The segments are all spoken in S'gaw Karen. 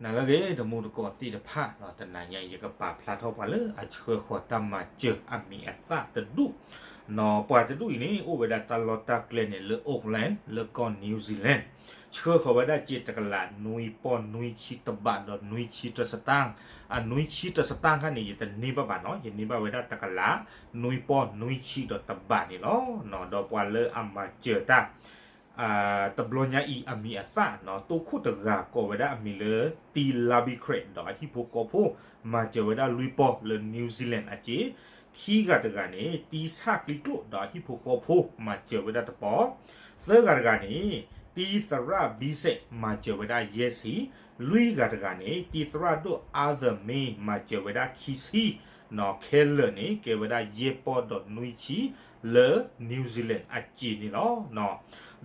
နၤလၢအဂ့ၤ တံၤသကိးသ့ၣ်တဖၣ်, တနၤညါအံၤ ယကပာ်ဖျါထီၣ်ပှၤလၢအဆှၢဃီၤတၢ်မၤစၢၤအမံၤအသၣ်တဒူၣ်, ပှၤတဒူၣ်အံၤန့ၣ် အိၣ်ဝဲဒၣ်တၢ်လီၢ်တၢ်ကျဲန့ၣ်လၢ Auckland လၢကီၢ် New Zealand, ဆှၢဃီၤဝဲဒၣ်စ့တကလး နွံပီၢ်နွံဆံတဘးဒီးနွံဆံတစတၢၣ်, အနွံဆံတစတၢၣ်ခါန့ၣ် ယတန့ၢ်ဘၣ်ဘၣ်နီၤ, ယန့ၢ်ဘၣ်ဝဲဒၣ်တကလး နွံပီၢ်နွံဆံဒီးတဘးန့ၣ်လီၤ. ဒီးပှၤလၢအမၤစၢၤတၢ် တဘျီညါအံၤအမံၤအသၣ်နီၤ, တိခိၣ်တဂၤ ကိးဝဲဒၣ်အမံၤလၢ တံလါဘံခရံး ဒီးအဟံၣ်ဖိဃီဖိ မၤစၢၤဝဲဒၣ်လွံၢ်ပီၢ်လၢ New Zealand အစ့, ခံဂၤတဂၤန့ၣ် တံဆၣ်ကျံကျိၣ် ဒီးအဟံၣ်ဖိဃီဖိ မၤစၢၤဝဲဒၣ်တပီၢ်, သၢဂၤတဂၤန့ၣ် တံသရၣ်ဘံစဲး မၤစၢၤဝဲဒၣ်ယဲၢ်ဆံ, လွံၢ်ဂၤတဂၤန့ၣ် တံသရၣ်ဒိၣ်အါသမ့ မၤစၢၤဝဲဒၣ်ခံဆံ, ခဲလၢာ်န့ၣ် ကဲဝဲဒၣ်ယဲၢ်ပီၢ်ဒီးနွံဆံ လၢ New Zealand အစ့န့ၣ်လီၤ.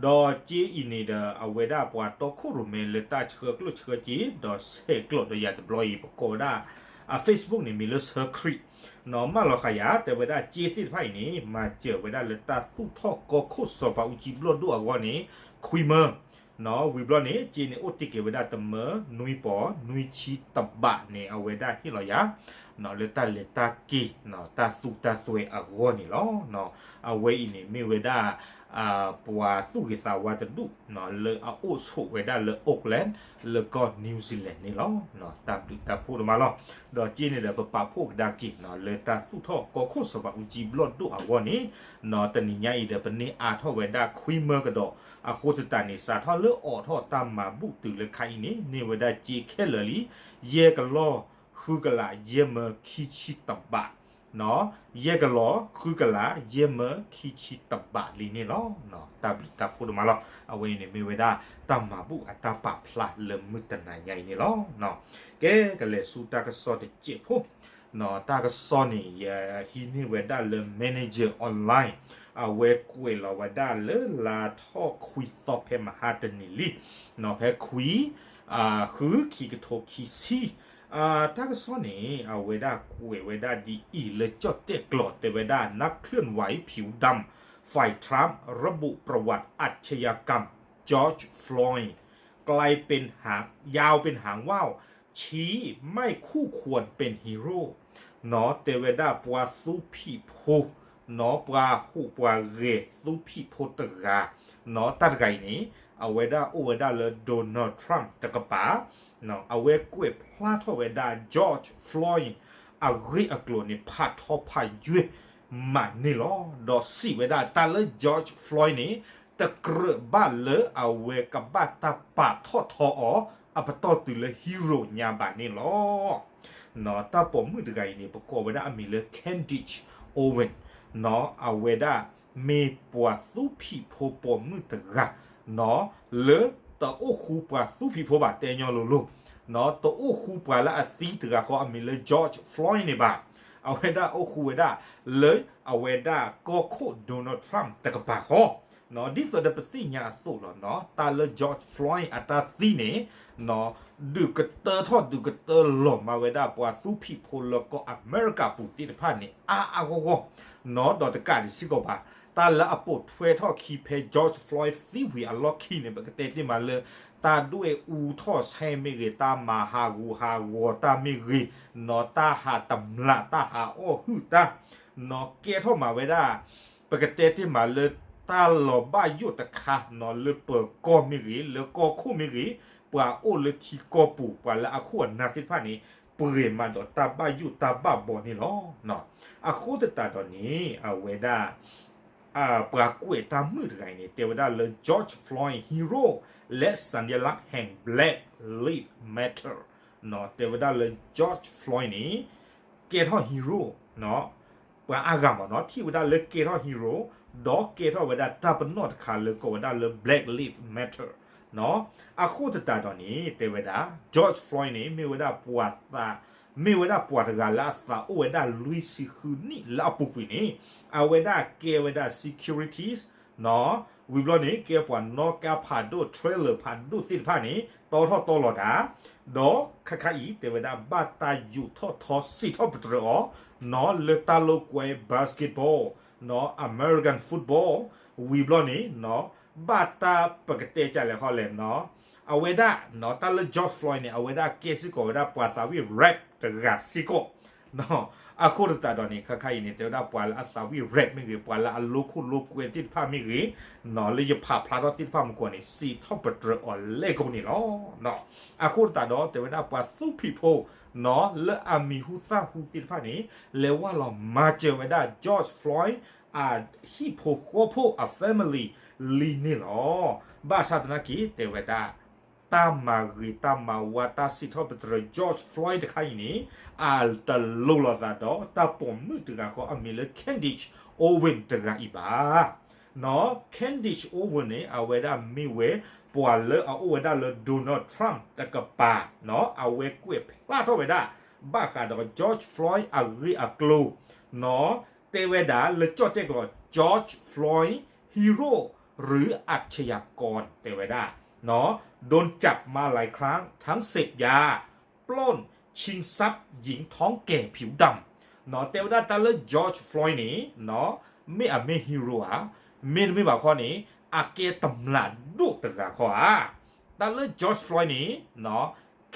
ဒီးစ့အံၤန့ၣ်ဒီး အဝဲဒၣ်ပှၤတီခိၣ်ရိၣ်မဲလၢတၢ်ဆှၢကျိၣ်ဆှၢစ့ ဒီးဆဲးကျိးဒီးယၤတဘျီအံၤ ပကိးဝဲဒၣ် အ Facebook န့ၣ် မ့ၢ်လၢ ဆၢခရံာ် နီၤ, မၢလီၤဃာ်ယၤ တဲဝဲဒၣ်စ့သ့ၣ်တဖၣ်အံၤန့ၣ် မၤစၢၤဝဲဒၣ်လၢတၢ်သူၣ်ထီၣ်ကီၢ်ခိၣ်စီၤပၤအူကၠံဘျီၣ်ဒိၣ်အဂီၢ်န့ၣ် ခွံမၢ နီၤ, ဝံၤဘျီန့ၣ် စ့န့ၣ်အိၣ်တ့ၢ်က့ၤဝဲဒၣ်တမၢ နွံပီၢ်နွံဆံတဘးန့ၣ် အဝဲဒၣ်ဟ့ၣ်လီၤယၤ နီၤ, လၢတၢ်လဲၤတၢ်က့ၤ နီၤ, တၢ်သူတၢ်သွဲအဂီၢ်န့ၣ်လီၤ. နီၤ, အဝဲအံၤန့ၣ်မ့ၢ်ဝဲဒၣ် ပှၤသူၣ်ဂ့ၤသးဝါတဒူၣ် နီၤ, လၢအအိၣ်ဆိးဝဲဒၣ်လၢ Auckland လၢကီၢ် New Zealand န့ၣ်လီၤ. နီၤ, တၢ်ဘျုးတၢ်ဖှိၣ်ဒိၣ်မးလီၤ. ဒီးစ့န့ၣ်ဒီး ပပာ်ဖှိၣ်ကဒါက့ၤ နီၤ, လၢတၢ်သူၣ်ထီၣ်ကီၢ်ခိၣ်စီၤပၤအူကၠံဘျီၣ်ဒိၣ်အဂီၢ်န့ၣ်, နီၤ, တနံၤညါအံၤဒီး ပန့ၢ်အါထီၣ်ဝဲဒၣ်ခွံမၢကဒီး, အဃိသတးန့ၣ် စးထီၣ်လၢအိးထီၣ်တၢ်မၤဘူၣ်တုၤလၢခဲအံၤန့ၣ် န့ၢ်ဝဲဒၣ်စ့ခဲလၢာ်လံ ယဲၢ်ကလီၢ် ဃုကလး ယဲၢ်မၢ ခံဆံတဘး နီၤ, ယဲၢ်ကလီၢ် ဃုကလး ယဲၢ်မၢ ခံဆံတဘးလံန့ၣ်လီၤ. နီၤ, တၢ်ဘျုးတၢ်ဖှိၣ်ဒိၣ်မးလီၤ. အဝဲအံၤန့ၣ်မ့ၢ်ဝဲဒၣ် တၢ်မၤဘူၣ်အတၢ်ပာ်ဖျါလၢမုၢ်တနၤညါအံၤန့ၣ်လီၤ. နီၤ, ကဲ ကလဲၤဆူတၢ်ကစီၣ်တစဲးဖိ နီၤ, တၢ်ကစီၣ်န့ၣ် ယဟံးန့ၢ်ဝဲဒၣ်လၢ Manager Online, အဝဲကွဲးလီၤဝဲဒၣ်လၢလါထီၣ်ခွံသီဖဲမဟါတနံၤလံ, နီၤ, ဖဲခွံ ဃု ခံကထိခံဆံ, တၢ်ကစီၣ်န့ၣ် အဝဲဒၣ်ကွဲးဝဲဒၣ်ဒ်အံၤလၢကၠီၣ်တဲၣ်ကျိာ် တဲဝဲဒၣ် นักเคลื่อนไหวผิวดำ ฝ่ายทรัมป์ ระบุประวัติอาชญากรรม George Floyd กลายเป็นหางว่าว ชี้ไม่คู่ควรเป็นฮีโร่ နီၤ, တဲဝဲဒၣ်ပှၤသူဖံးဖိ နီၤ, ပှၤဟူးပှၤဂဲၤသူဖံးဖိတဂၤ နီၤ, တၢ်တဂၤအံၤန့ၣ် အဝဲဒၣ်အိၣ်ဝဲဒၣ်လၢ Donald Trump တကပၤ, နီၤ, အဝဲကွဲးဖျါထီၣ်ဝဲဒၣ် George Floyd အဂ့ၢ်အကျိၤန့ၣ် ဖးထီဖးယွဲၢ်မးန့ၣ်လီၤ. ဒီးစံးဝဲဒၣ်တၢ်လၢ George Floyd န့ၣ် တကြၢးဘၣ်လၢအဝဲကဘၣ်တၢ်ပာ်ထီၣ်ထီအီၤ အပတီၢ်တုၤလၢ hero ညါဘၣ်န့ၣ်လီၤ. နီၤ, တၢ်ပိာ်မုၣ်တဂၤအံၤန့ၣ် ပကိးဝဲဒၣ်အမံၤလၢ Candace Owens, နီၤ, အဝဲဒၣ်မ့ၢ်ပှၤသူဖံးဖိပိာ်မုၣ်တဂၤ, နီၤ, လၢတအိၣ်ဃူပှၤသူဖံးဖိဘၣ် တဲညီလိၤလိၤ, နီၤ, တအိၣ်ဃူပှၤလၢအသံတဂၤဃီအမံၤလၢ George Floyd န့ၣ်ဘၣ်. အဝဲဒၣ်အိၣ်ဃူဝဲဒၣ်လၢအဝဲဒၣ်ကီၢ်ခိၣ် Donald Trump တကပၤဃီ နီၤ, ဒ်သိးဒီးပသ့ၣ်ညါအသိးလီၤ, နီၤ, တၢ်လၢ George Floyd အတၢ်သံန့ၣ်, နီၤ, ဒုးကတၢထီၣ်ဒုးကတၢလီၤမၤဝဲဒၣ်ပှၤသူဖံးဖိလၢကီၢ်အမဲရကၤပူၤသ့ၣ်တဖၣ်န့ၣ် အါအါဂီၢ်ဂီၢ်, နီၤ, ဒီးတကးဒံးစ့ၢ်ကီးဘၣ်, တၢ်လၢအပိာ်ထွဲထီၣ်ခံဖဲ George Floyd သံဝံၤအလီၢ်ခံန့ၣ် ပကတဲတ့ၢ်မးလၢ တၢ်ဒွဲၣ်အူထီၣ်ဆဲမ့ၢ်ဂ့ၤ, တၢ်မၤဟးဂူာ်ဟးဂီၤတၢ်မ့ၢ်ဂ့ၤ, နီၤ, တၢ်ဟးတမျး, တၢ်ဟးအီၣ်ဟုၣ်တၢ်, နီၤ, ကဲထီၣ်မးဝဲဒၣ် ပကတဲတ့ၢ်မးလၢတၢ်လီၤဘၣ်ယိၣ်တခါ, နီၤ, လၢပၢၤကီၢ်မ့ၢ်ဂ့ၤ, လၢကီၢ်ခိၣ်မ့ၢ်ဂ့ၤ, ပှၤအိၣ်လၢထံကီၢ်ပူၤ ပှၤလၢအခိၣ်အနၢ်သ့ၣ်တဖၣ်န့ၣ် ပှဲၤမးဒီးတၢ်ဘၣ်ယိၣ်တၢ်ဘၣ်ဘီန့ၣ်လီၤ. နီၤ, အဃိသတးဒီးန့ၣ် အဝဲဒၣ် ပှၤကွဲးတၢ်မုာ်တဂၤအံၤန့ၣ် တဲဝဲဒၣ်လၢ George Floyd hero และสัญลักษณ์แห่ง Black Lives Matter, နီၤ, တဲဝဲဒၣ်လၢ George Floyd န့ၣ် ကဲထီၣ် hero, နီၤ, ပှၤအါဂၤမး, နီၤ, ထံၣ်ဝဲဒၣ်လၢကဲထီၣ် hero ဒီးကဲထီၣ်ဝဲဒၣ်တၢ်ပနီၣ်တခါလၢကိးဝဲဒၣ်လၢ Black Lives Matter, နီၤ, အဃိသတးဒီးန့ၣ် တဲဝဲဒၣ် George Floyd န့ၣ် မ့ၢ်ဝဲဒၣ်ပှၤသး မ့ၢ်ဝဲဒၣ်ပှၤတဂၤလၢအသးအိၣ်ဝဲဒၣ်လွံၢ်ဆံဃုနံၣ်လၢအပူၤကွံာ်န့ၣ် အဝဲဒၣ်ကဲဝဲဒၣ် securities, နီၤ, ဝံၤဘျီန့ၣ် ကဲပှၤနီၣ်ကါဖးဒိၣ် trailer ဖးဒိၣ်သ့ၣ်တဖၣ်န့ၣ် တီထီၣ်တီလီၤတၢ်, ဒီးခဲခါအံၤ တဲဝဲဒၣ်ဘၣ်တၢ်ယူးထီၣ်ထီစံးထီၣ်ပတြၢၤအီၤ, နီၤ, လၢတၢ်လိာ်ကွဲ basketball, နီၤ, American football, ဝံၤဘျီန့ၣ် နီၤ, ဘၣ်တၢ်ပကတဲကလဲၣ်ဃီလဲၣ်, နီၤ အဝဲဒၣ် တၢ်လၢ George Floyd န့ၣ် အဝဲဒၣ်ကဲစ့ၢ်ကီးဝဲဒၣ်ပှၤသးဝံၣ် rap တဂၤစ့ၢ်ကီး အဃိသတးဒီးန့ၣ် ခဲခါအံၤန့ၣ် တဲဝဲဒၣ်ပှၤလၢအသးဝံၣ် rap မ့ၢ်ဂ့ၤ ပှၤလၢအလိာ်ခိၣ်လိာ်ကွဲသ့ၣ်တဖၣ်မ့ၢ်ဂ့ၤ လၢယဖးဖျါထီၣ်သ့ၣ်တဖၣ်မူကီးန့ၣ် စံးထီၣ်ပတြၢၤအီၤလဲၢ်ကိန့ၣ်လီၤ. အဃိသတးဒီး တဲဝဲဒၣ်ပှၤသူဖံးဖိ လၢအမံၤဟူသၣ်ဟူသ့ၣ်တဖၣ်န့ၣ် လဲၤဝဲလီၤမၤစၢၤဝဲဒၣ် George Floyd အဟံၣ်ဖိဃီဖိအ family လံန့ၣ်လီၤ. ဘၣ်ဆၣ်သနာ်က့ တဲဝဲဒၣ် တၢ်မၤဂ့ၤတၢ်မၤဝါတၢ်စံးထီၣ်ပတြၢၤ George Floyd တခါအံၤန့ၣ် အတလိၤလိာ်သးဒီးတၢ်ပိာ်မုၣ်တဂၤဃီအမံၤလၢ Candace Owens တဂၤအံၤဘၣ်. Candace Owens န့ၣ် အဝဲဒၣ်မ့ၢ်ဝဲ ပှၤလၢအအိၣ်ဝဲဒၣ်လၢ Donald Trump တကပၤ အဝဲကွဲးဖျါထီၣ်ဝဲဒၣ် ဘၣ်ဃးဒီး George Floyd အဂ့ၢ်အကျိၤ တဲဝဲဒၣ်လၢကၠီၣ်တဲၣ်ကျိာ် George Floyd hero หรืออาชญากร တဲဝဲဒၣ် โดนจับมาหลายครั้ง ทั้งเสพยา ปล้น ชิงทรัพย์หญิงท้องแก่ผิวดำ တဲဝဲဒၣ်တၢ်လၢ George Floyd န့ၣ် မ့ၢ်အမ့ၢ် hero ဧါ, မ့တမ့ၢ်ဘၣ်ခီန့ၣ် အကဲတမျးဒိၣ်တဂၤခီဧါ. တၢ်လၢ George Floyd န့ၣ်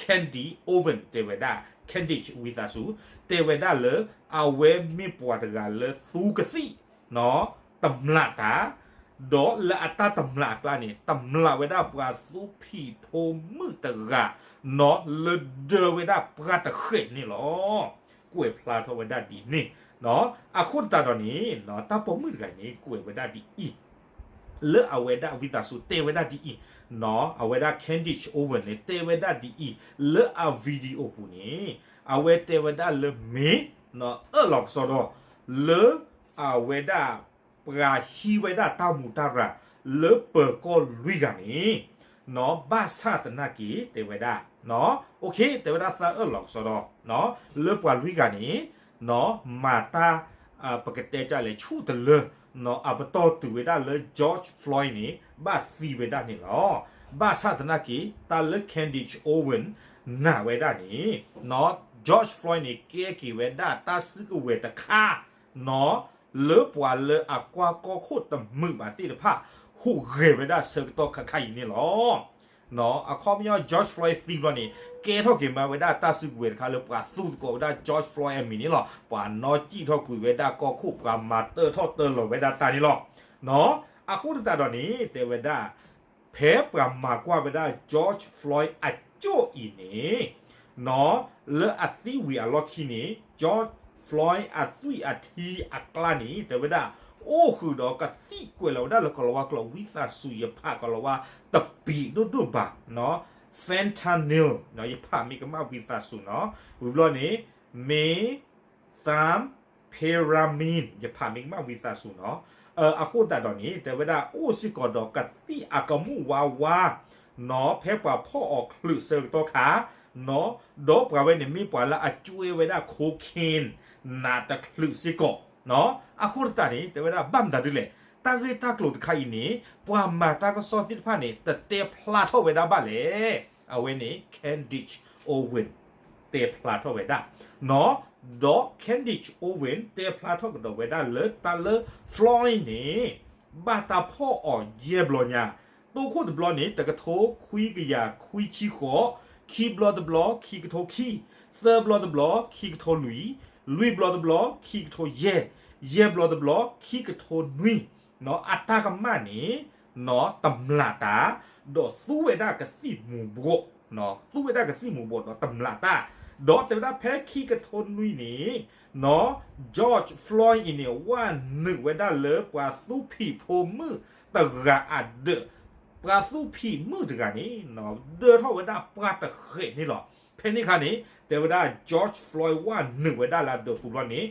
Candy Owen တဲဝဲဒၣ် Candice ဝံသးစူၤ တဲဝဲဒၣ်လၢ အဝဲမ့ၢ်ပှၤတဂၤလၢသူကသံၣ် တမျးတၢ်, ဒီးလၢအတၢ်တမျးအကျါန့ၣ် တမျးဝဲဒၣ်ပှၤသူဖံးဖိမုၣ်တဂၤ လၢဒၢဝဲဒၣ်ပှၤတဃဲးန့ၣ်လီၤ. ကွဲးဖျါထီၣ်ဝဲဒၣ်ဒ်န့ၣ် အဃိသတးဒီးန့ၣ် တၢ်ပိာ်မုၣ်တဂၤန့ၣ် ကွဲးဝဲဒၣ်ဒ်အံၤ လၢအဝဲဒၣ်ဝံသးစူၤတဲဝဲဒၣ်ဒ်အံၤ, အဝဲဒၣ် Candice Owen န့ၣ် တဲဝဲဒၣ်ဒ်အံၤ လၢအ video ပူၤန့ၣ် အဝဲတဲဝဲဒၣ်လၢမ့ၢ် အၢၣ်လီၤကစီဒီ လၢအဝဲဒၣ် ပှၤဟံးဝဲဒၣ်တၢ်မူးတၢ်ရၤ လၢပၢၤကီၢ်လွံၢ်ဂၤန့ၣ် ဘၣ်ဆၣ်သနာ်က့ တဲဝဲဒၣ် တဲဝဲဒၣ်သးအၢၣ်လီၤကစီဒီ လၢပှၤလွံၢ်ဂၤန့ၣ် မၤတၢ် ပကတဲဒ်လဲၣ် ဆူၣ်တလၢ အပတီၢ်တုၤဝဲဒၣ်လၢ George Floyd န့ၣ် ဘၣ်သံဝဲဒၣ်န့ၣ်လီၤ. ဘၣ်ဆၣ်သနာ်က့ တၢ်လၢ Candice Owen နာ်ဝဲဒၣ်န့ၣ် George Floyd န့ၣ် ကဲက့ၤဝဲဒၣ်တၢ်စုကဝဲၤတခါ လၢပှၤလၢအကွၢ်ကီၢ်ခိၣ်တမုာ်ဘၣ်သ့ၣ်တဖၣ် ဟူးဂဲၤဝဲဒၣ်ဆၢကတီၢ်ခဲခါအံၤန့ၣ်လီၤ. အခီပညီ George Floyd သံဘျီန့ၣ် ကဲထီၣ်က့ၤမးဝဲဒၣ်တၢ်စုကဝဲၤတခါလၢပှၤသူသကိးဝဲဒၣ် George Floyd အမံၤန့ၣ်လီၤ. ပှၤနီၣ်စံၣ်ထီၣ်ကွံာ်ဝဲဒၣ်ကီၢ်ခိၣ် ပှၤမၤတၢထီၣ်တၢလီၤဝဲဒၣ်တၢ်န့ၣ်လီၤ. အဃိသတးဒီးန့ၣ် တဲဝဲဒၣ် ဖဲပှၤမၤကွၢ်ဝဲဒၣ် George Floyd အကၠိၣ်အံၤန့ၣ် လၢအသံဝံၤအလီၢ်ခံန့ၣ် George Floyd အသွံၣ်အထံအကျါန့ၣ် တဲဝဲဒၣ် အိၣ်ဃုာ်ဒီးကသံၣ်ကွဲးလီၤဝဲဒၣ်လၢကီၤလၤဝါကျိာ် ဝံသးစူၤယဖးကီၤလၤဝါတပံၤဒိၣ်ဒိၣ်ဘၣ် fentanyl ယဖးမ့ၢ်ကမၣ်ဝံသးစူၤနီၤ ဝံၤဘျီန့ၣ် methamphetamine ယဖးမ့ၢ်ကမၣ်ဝံသးစူၤနီၤ အဃိသတးဒီးန့ၣ် တဲဝဲဒၣ်အိၣ်စ့ၢ်ကီးဒီးကသံၣ်အကမူၣ်ဝါဝါ နီၤ ဖဲပှၤဖီၣ်အီၤချုးဆၢကတီၢ်ခါ နီၤ ဒီးပှၤဝဲန့ၣ်မ့ၢ်ပှၤလၢအကွဲဝဲဒၣ် cocaine နးတချုးစ့ၢ်ကီး အဃိသတးန့ၣ် တဲဝဲဒၣ်ဘၣ်မတၤဒ်လဲၣ် တၢ်ဂ့ၢ်တၢ်ကျိၤတခါအံၤန့ၣ် ပှၤမၤတၢ်ကစီၣ်သ့ၣ်တဖၣ်န့ၣ် တတဲဖျါထီၣ်ဝဲဒၣ်ဘၣ်လဲၣ်. အဝဲန့ၣ် Candice Owen တဲဖျါထီၣ်ဝဲဒၣ် နီၤ ဒီး Candice Owen တဲဖျါထီၣ်ကဒီးဝဲဒၣ်လၢတၢ်လၢ Floyd န့ၣ် ဘၣ်တၢ်ဖီၣ်အီၤယဲၢ်ဘျီညါ, တိခိၣ်တဘျီန့ၣ် တကထိခွံကယၤခွံဆံဃိး, ခံဘျီတဘျီ ခံကထိခံ, သၢဘျီတဘျီ ခံကထိလွံၢ်, လွံၢ်ဘျီတဘျီ ခံကထိယဲၢ်, ယဲၢ်ဘျီတဘျီ ခံကထိနွံ, နီၤ အတၢ်ကမၣ်န့ၣ် နီၤ တမျးတၢ်, ဒီးသူဝဲဒၣ်ကသံၣ်မူၤဘှီး, နီၤ သူဝဲဒၣ်ကသံၣ်မူၤဘှီးဒီးတမျးတၢ်, ဒီးတဲဝဲဒၣ်ဖဲခံကထိနွံန့ၣ် နီၤ George Floyd အံၤန့ၣ် ဝဲနုာ်ဝဲဒၣ်လၢပှၤသူဖံးဖိမုၣ်တဂၤအဒၢး, ပှၤသူဖံးမုၣ်တဂၤန့ၣ် နီၤ ဒၢထီၣ်ဝဲဒၣ်ပှၤတဃဲးန့ၣ်လီၤ. ဖဲန့ၣ်အခါန့ၣ် တဲဝဲဒၣ် George Floyd ဝဲနုာ်ဝဲဒၣ်လၢအဒၢးပူၤဘျီန့ၣ်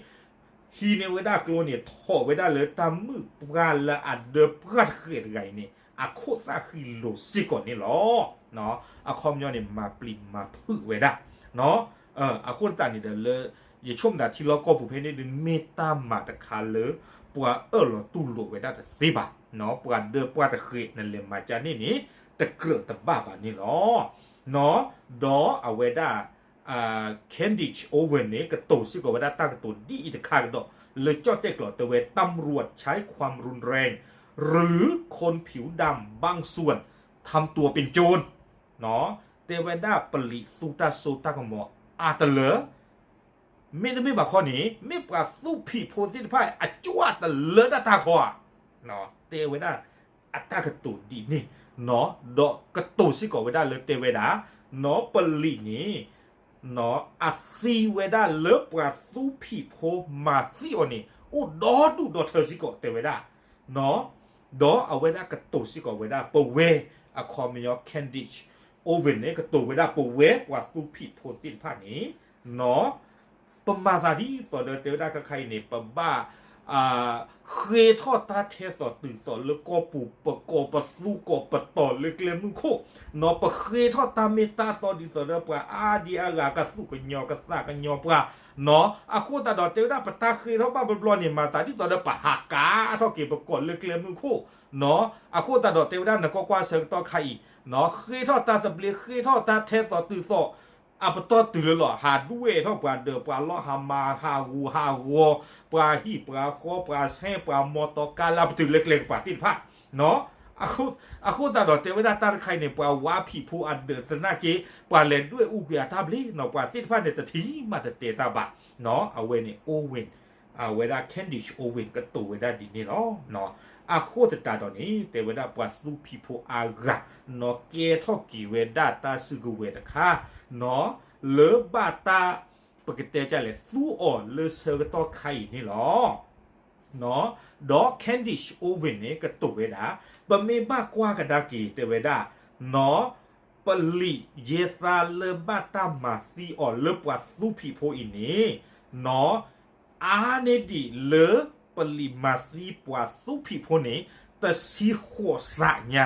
ဟံးန့ၢ်ဝဲဒၣ်ကျိန့ၣ် ထီၣ်ဝဲဒၣ်လၢတၢ်မုၣ်ပှၢ်လၢအဒၢပှၤတဃဲးတဂၤအံၤန့ၣ် အခိၣ်သၣ်ဃံလိၤစ့ၢ်ကီးန့ၣ်လီၤ. အခီပညီန့ၣ် မၤပျံၤမၤဖုးဝဲဒၣ်, နီၤ အဃိသတးန့ၣ်ဒီးလၢ ယဆိကမိၣ်သးထံလီၢ်ကီၢ်ပူၤဖဲန့ၣ်ဒုး မ့ၢ်တၢ်မၤတခါလၢ ပှၤအၢၣ်လီၤတူၢ်လိာ်ဝဲဒၣ်တသ့ဘၣ်, နီၤ ပှၤဒၢပှၤတဃဲး နလဲၤမၤကၢန့ၣ်န့ၣ် တကြၢးတဘၣ်ဘၣ်န့ၣ်လီၤ. နီၤ ဒီးအဝဲဒၣ် Candice Owen န့ၣ် ကတိၤစ့ၢ်ကီးဝဲဒၣ်တၢ်ကတိၤဒ်အံၤတခါကဒီး လၢကၠီၣ်တဲၣ်ကျိာ်တဲဝဲ ตำรวจใช้ความรุนแรง หรือคนผิวดำบางส่วนทำตัวเป็นโจร တဲဝဲဒၣ်ပလံးသူတၢ်စိတၢ်ကမီၤအါတလၢ မ့တမ့ၢ်ဘၣ်ခီန့ၣ် မ့ၢ်ပှၤသူဖံးဖိသ့ၣ်တဖၣ် အကွၢ်တလၢတၢ်တၢ်ခီဧါ, တဲဝဲဒၣ်အတၢ်ကတိၤဒ်န့ၣ်, ဒီးကတိၤစ့ၢ်ကီးဝဲဒၣ်လၢတဲဝဲဒၣ် ပလံးန့ၣ် အသံဝဲဒၣ်လၢပှၤသူဖံးဖိမၤသံအီၤန့ၣ် အိၣ်ဒီဒူၣ်ဒီထၢစ့ၢ်ကီးတဲဝဲဒၣ် ဒီးအဝဲဒၣ်ကတိၤစ့ၢ်ကီးဝဲဒၣ် ပဝဲအခီပညီ Candace Owens န့ၣ် ကတိၤဝဲဒၣ်ပဝဲပှၤသူဖံးဖိသ့ၣ်တဖၣ်န့ၣ် ပမၤသးဒ်သိးဒီးတဲဝဲဒၣ်ခဲခါအံၤန့ၣ် ပဘၣ် ဃ့ထီၣ်တၢ်ထဲသိးတုၤသိးလၢကီၢ်ပူၤ ပကိးပသူကိးပတီၤလၢကျဲမုၢ်ခိၣ်, ပဃ့ထီၣ်တၢ်မ့ၢ်တၢ်တီဒ်သိးဒီးပှၤအါဒံအါဂၤကသူၣ်ကညီၤကသးကညီၤပှၤ, အဃိသတးဒီးတဲဝဲဒၣ်ပတၢ်ဃ့ထီၣ်ဘၣ်ဘျီဘျီန့ၣ် မၤသးဒ်သိးဒီးပဟးကါထီၣ်က့ၤပကိးလၢကျဲမုၢ်ခိၣ်, အဃိသတးဒီးတဲဝဲဒၣ်နကွၢ်ကွၢ်ဆၢကတီၢ်ခါအံၤ ဃ့ထီၣ်တၢ်သဘျ့ ဃ့ထီၣ်တၢ်ထဲသိးတုၤသိး အပတီၢ်တုၤလၢလီၤ ဟးဒွဲၣ်ထီၣ်ပှၤဒၢးပှၤလီၢ် ဟးမၤဟးဂူာ်ဟးဂီၤ ပှၤဟံၣ်ပှၤဃီ ပှၤဆဲ ပှၤမီတီကါလၢအပတုာ်လၢကျဲကပၤသ့ၣ်တဖၣ် အဃိသတးဒီးတဲဝဲဒၣ်တၢ်တခါအံၤန့ၣ် ပှၤဝါဖံးဖိအဒၢးသနာ်က့ ပှၤလဲၤဒွဲၣ်အူကွံာ်အတၢ်ဘျ့နီၤ ပှၤသ့ၣ်တဖၣ်န့ၣ် တထံၣ်မးတတဲတၢ်ဘၣ်, အဝဲန့ၣ် Owens အဝဲဒၣ် Candace Owens ကတိၤဝဲဒၣ်ဒ်န့ၣ်လီၤ. အဃိသတးဒီးန့ၣ် တဲဝဲဒၣ်ပှၤသူဖံးဖိအါဂၤ နီၤကဲထီၣ်က့ၤဝဲဒၣ်တၢ်စုကဝဲၤတခါ နီၤ လၢဘၣ်တၢ် ပကတဲဒ်လဲၣ် သူအီၤလၢဆၢကတီၢ်ခါအံၤန့ၣ်လီၤ. ဒီး Candace Owens န့ၣ် ကတိၤဝဲဒၣ် ပမ့ၢ်ဘၣ်ကွၢ်ကဒါက့ၤတဲဝဲဒၣ် နီၤ ပလံးယဲၢ်သါလၢဘၣ်တၢ်မၤသံအီၤလၢပှၤသူဖံးဖိအံၤန့ၣ် နီၤ အါန့ၢ်ဒံးလၢပလံးမၤသံပှၤသူဖံးဖိန့ၣ် တဆံဃိးစးညါ,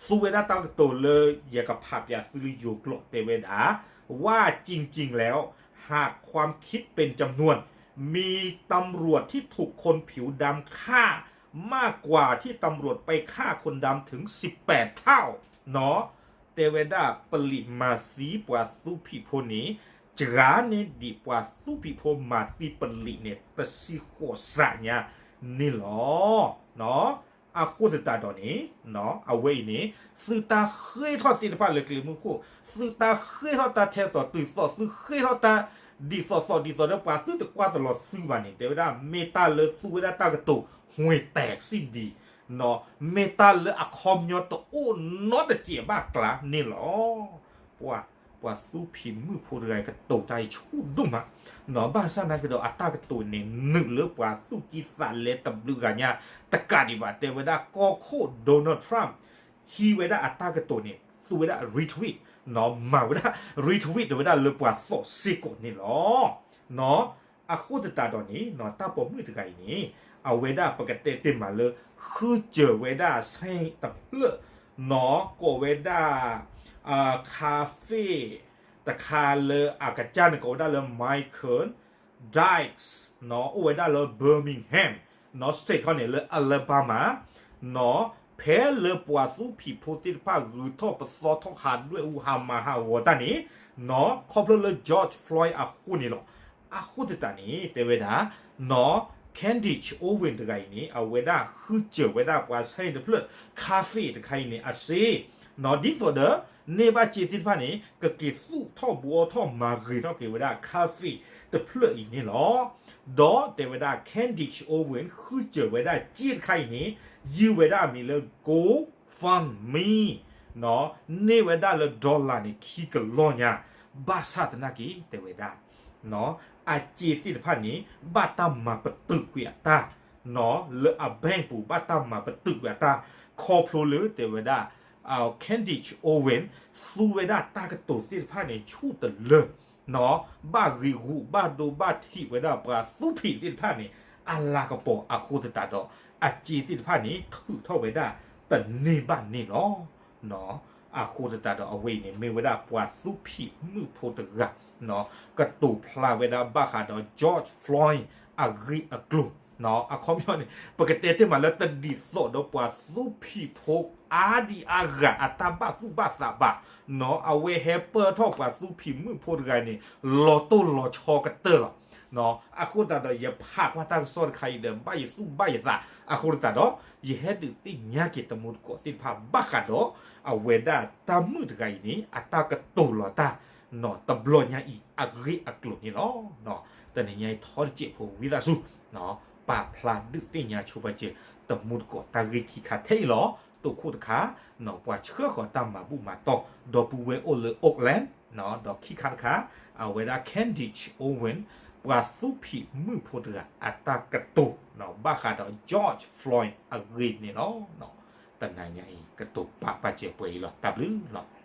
သူဝဲဒၣ်တၢ်ကတိၤလၢ ယကဖးပၠးသုလၢယိၤကျိာ်တဲဝဲဒၣ် ว่าจริงๆแล้ว หากความคิดเป็นจำนวน มีตำรวจที่ถูกคนผิวดำฆ่า มากกว่าที่ตำรวจไปฆ่าคนดำถึงสิบแปดเท่า နီၤ တဲဝဲဒၣ်ပလံးမၤသံပှၤသူဖံးဖိန့ၣ် စှၤန့ၢ်ဒံးပှၤသူဖံးဖိမၤသံပလံးန့ၣ် တဆံဃိးစးညါန့ၣ်လီၤ. အဃိသတးဒီးန့ၣ် အဝဲအံၤန့ၣ် သုတၢ်ဃ့ထီၣ်သ့ၣ်တဖၣ်လၢကျဲမုၢ်ခိၣ် သုတၢ်ဃ့ထီၣ်တၢ်ထဲသိးတုၤသိး သုဃ့ထီၣ်တၢ် ဒ်သိးသိးဒ်သိးဒီးပှၤသုတကွၢ်တလီၤသုဘၣ်န့ၣ် တဲဝဲဒၣ် မ့ၢ်တၢ်လၢသူဝဲဒၣ်တၢ်ကတိၤ ဝ့ၤတဲးစံၣ်ဒံ နီၤ မ့ၢ်တၢ်လၢအခီပညီတအိၣ်နီတစဲးဘၣ်ကျါန့ၣ်လီၤ. ပှၤ ပှၤသူဖံးမုၣ်ဖိတဂၤအံၤကတိၤတၢ်အံၤဆူၣ်ဒိၣ်မး နီၤ ဘၣ်ဆၣ်သနာ်က့ဒီးအတၢ်ကတိၤန့ၣ် နုာ်လၢပှၤသူၣ်ကံၢ်သးလဲတဘျုးဂၤညါ တကးဒံးဘၣ် တဲဝဲဒၣ်ကီၢ်ခိၣ် Donald Trump ဟံးဝဲဒၣ်အတၢ်ကတိၤန့ၣ် သူဝဲဒၣ် retweet နီၤ မၤဝဲဒၣ် retweet တဲဝဲဒၣ်လၢပှၤသီးစ့ၢ်ကီးန့ၣ်လီၤ. နီၤ အဃိသတးဒီးန့ၣ် နီၤ တၢ်ပိာ်မုၣ်တဂၤအံၤန့ၣ် အဝဲဒၣ်ပကတဲတ့ၢ်မးလၢ ဃုစၢၤဝဲဒၣ် ဆဲတဖျၢၣ် နီၤ ကိးဝဲဒၣ် cafe တခါလၢအကစၢ်န့ၣ်ကိးဝဲဒၣ်လၢ Michael Dykes နီၤ အိၣ်ဝဲဒၣ်လၢ Birmingham နီၤ state ခီန့ၣ် လၢ Alabama နီၤ ဖဲလၢပှၤသူဖံးဖိသ့ၣ်တဖၣ်ဂုၤထီၣ်ပသီထီၣ်ဟးဒွဲၣ်အူဟးမၤဟးဂီၤတၢ်န့ၣ် နီၤ ခီဖျိလၢ George Floyd အဃိန့ၣ်လီၤ. အဃိသတးန့ၣ် တဲဝဲဒၣ် နီၤ Candace Owens တဂၤအံၤန့ၣ် အဝဲဒၣ်ဃုစၢၤဝဲဒၣ်ပှၤဆဲတဖျၢၣ် cafe တခါအံၤန့ၣ် အစ့ နီၤ ဒ်သိးဒီး န့ၢ်ဘၣ်စ့သ့ၣ်တဖၣ်န့ၣ် ကက့ၤသူၣ်ထီၣ်ဘှီထီၣ်မၤဂ့ၤထီၣ်က့ၤဝဲဒၣ် cafe တဖျၢၣ်အံၤန့ၣ်လီၤ. ဒီးတဲဝဲဒၣ် Candace Owens ဃုစၢၤဝဲဒၣ်စ့တခါအံၤန့ၣ် ယုၢ်ဝဲဒၣ်အမံၤလၢ GoFundMe နီၤ န့ၢ်ဝဲဒၣ်လၢ dollar န့ၣ် ခံကလီၢ်ညါ ဘၣ်ဆၣ်သနာ်က့ တဲဝဲဒၣ် နီၤ အစ့သ့ၣ်တဖၣ်န့ၣ် ဘၣ်တၢ်မၤပတုာ်ကွံာ်အတၢ် နီၤ လၢအ bank ပူၤ ဘၣ်တၢ်မၤပတုာ်ကွံာ်အတၢ် ခီဖျိလၢတဲဝဲဒၣ် Candace Owens သူဝဲဒၣ်တၢ်ကတိၤသ့ၣ်တဖၣ်န့ၣ် ဆူၣ်တလၢ နီၤ ဘၣ်ဂံာ်ဂူာ်ဘၣ်ဒိဘၣ်ထံးဝဲဒၣ်ပှၤသူဖံးသ့ၣ်တဖၣ်န့ၣ် အလၤကပီၤအဃိသတးဒီး အစ့သ့ၣ်တဖၣ်န့ၣ် ထုးထီၣ်ဝဲဒၣ်တန့ၢ်ဘၣ်န့ၣ်လီၤ. အဃိသတးဒီးအဝဲအံၤန့ၣ် မ့ၢ်ဝဲဒၣ်ပှၤသူဖံးမုၣ်ဖိတဂၤ ကတိၤဖျါဝဲဒၣ်ဘၣ်ဃးဒီး George Floyd အဂ့ၢ်အကျိၤ အခီပညီန့ၣ် ပကတဲတ့ၢ်မးလၢတဒ်သိးဒီးပှၤသူဖံးဖိအါဒံအါဂၤအတၢ်ဘၣ်သူၣ်ဘၣ်သးဘၣ် နီၤ အဝဲဟဲပၢၢ်ထီၣ်ပှၤသူဖံးမုၣ်ဖိတဂၤန့ၣ် လီၤတိၢ်လီၤဆီကတၢၢ်လီၤ. အဃိသတးဒီး ယဖးကွၢ်တၢ်ကစီၣ်တခါအံၤဒီး ဘၣ်ယသူၣ်ဘၣ်ယသး, အဃိသတးဒီး ယဟဲဒုးသ့ၣ်ညါက့ၤတမူတကိးသ့ၣ်တဖၣ် ဘၣ်ဃးဒီး အဝဲဒၣ်တၢ်မုာ်တဂၤအံၤန့ၣ် အတၢ်ကတိၤလီၤတၢ် တဘျီညါအံၤ အဂ့ၢ်အကျိၤန့ၣ်လီၤ. တနံၤညါအံၤ ထီတစဲးဖိဝံသးစူၤ ပာ်ဖျါဒုးသ့ၣ်ညါဆိပာ်စၢၤ တမူတကိးတၢ်ဂ့ၢ်ခံခါထဲအံၤလီၤ. တိခိၣ်တခါ ပှၤဆှၢဃီၤတၢ်မၤဘူၣ်မၤတီၢ် ဒီပုၢ်ဝဲၢ်အိၣ်လၢ Oakland, ဒီးခံခါတခါ အဝဲဒၣ် Kentish Owen ပှၤသူဖံးမုၢ်ဖိတဂၤအတၢ်ကတိၤ ဘၣ်ဃးဒီး George Floyd အဂ့ၢ်န့ၣ်လီၤ. တနံၤညါအံၤ ကတိၤပာ်ပာ်စၢၤပှဲၤအံၤလီၤ. တၢ်ဘျုးလီၤ.